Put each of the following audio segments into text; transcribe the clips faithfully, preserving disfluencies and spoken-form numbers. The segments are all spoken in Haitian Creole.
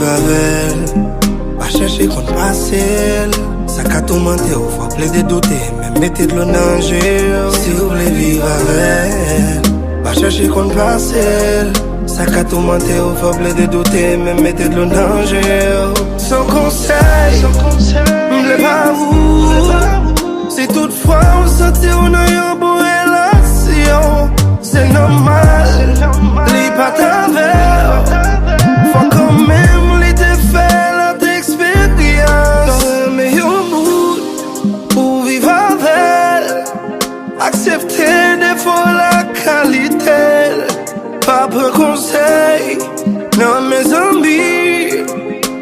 Viv avè l, pa chèche konn pase l. Sa ka toumante w, fò w plede doute, men mete dlo nan je w. Si w vle viv avè l, pa chèche konn pase l. Sa ka toumante w, fò w plede doute, men mete dlo nan je w. Se yon konsèy, m vle ba ou. Si toutfwa w santi w nan yon bon relasyon, se nòmal, li pa t avè w. Fò kanmenm li te fè lòt eksperyans. Si w renmen yon moun, ou viv avè l. Aksepte defo l ak kalite l. Pa pran konsèy nan men zanmi.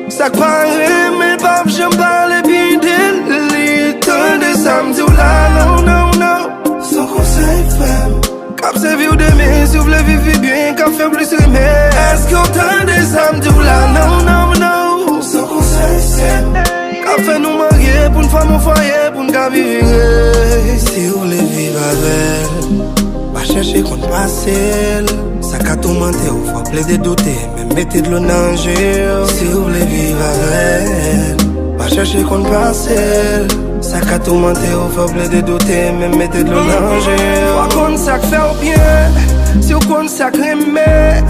Sa k pa renmen l p ap janm pale byen de li. Tande sa m di w la, non, non, non. Se yon konsèy frè m k ap sèvi w demen. Si w vle viv pi byen, k ap fè w plis renmen. Èske w tande sa m di w la? Non, non, non. Se yon konsèy frè m k ap fè nou marye, pou n fòme yon fwaye, pou n ka viv ire. Si w vle viv avè l, pa chèche konn pase l. Sa ka toumante w, fò w plede doute, men mete dlo nan je w. Si w vle viv avè l, pa chèche konn pase l. Sa ka toumante w, fò w plede doute, men mete dlo nan je w. Fò w konn sa k fè w byen, si w konn sa k renmen.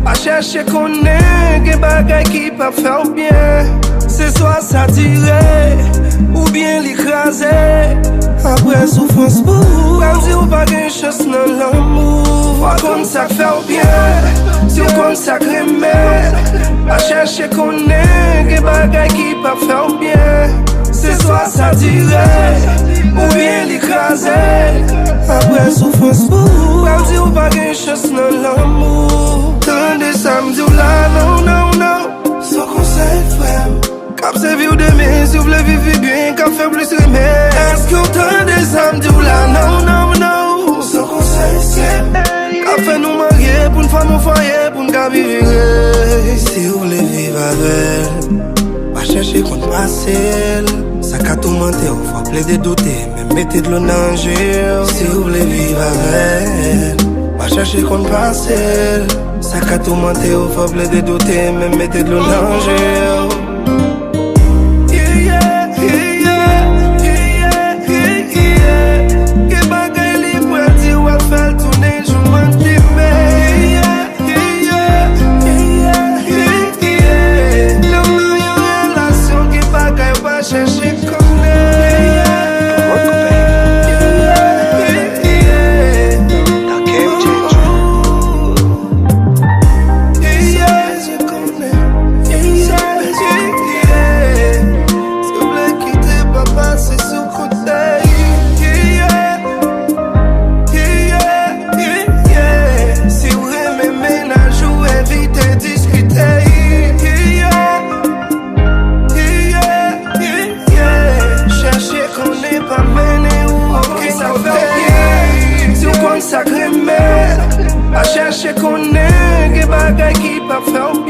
Pa chèche konnen, gen bagay ki p ap fè w byen. Se swa sa dire, oubyen li kraze. Apre soufrans pou ou, pral di w pa gen chans nan lanmou. Fò w konn sa k fè w byen, si w konn sa k renmen. Pa chèche konnen, gen bagay ki p ap fè w byen. Se swa sa dire, oubyen li kraze. Apre soufrans pou ou, pral di w pa gen chans nan lanmou. Tande sa m di w la, non, non, non. Se yon konsèy frè m k ap sèvi w demen. Si w vle viv pi byen, k ap fè w plis renmen. Èske w tande sa m di w la? Non, non, non. Se yon konsèy frè m k ap fè nou marye, pou n fòme yon fwaye, pou n ka viv ire. Si w vle viv avè l, pa chèche konn pase l. Sa ka toumante w, fò w plede doute, men mete dlo nan je w. Si w vle viv avè l, pa chèche konn pase l. Sa ka toumante w, fò w plede doute, men mete dlo nan je w. Yeah, yeah, yeah, yeah, yeah, yeah. Gen bagay li pral di w ap fè l tounen jou mande men. Yeah, yeah, yeah, yeah, yeah, yeah. Lè w nan yon relasyon, gen bagay w pa chèche konnen. Yeah, yeah, yeah, yeah. Si w vle kite, pa pase sou kote. Si w renmen mennaj ou, evite diskite. Chèche konnen pa mennen ou okenn kote. Si w konn sa k renmen, pa chèche konnen, gen bagay ki p ap fè w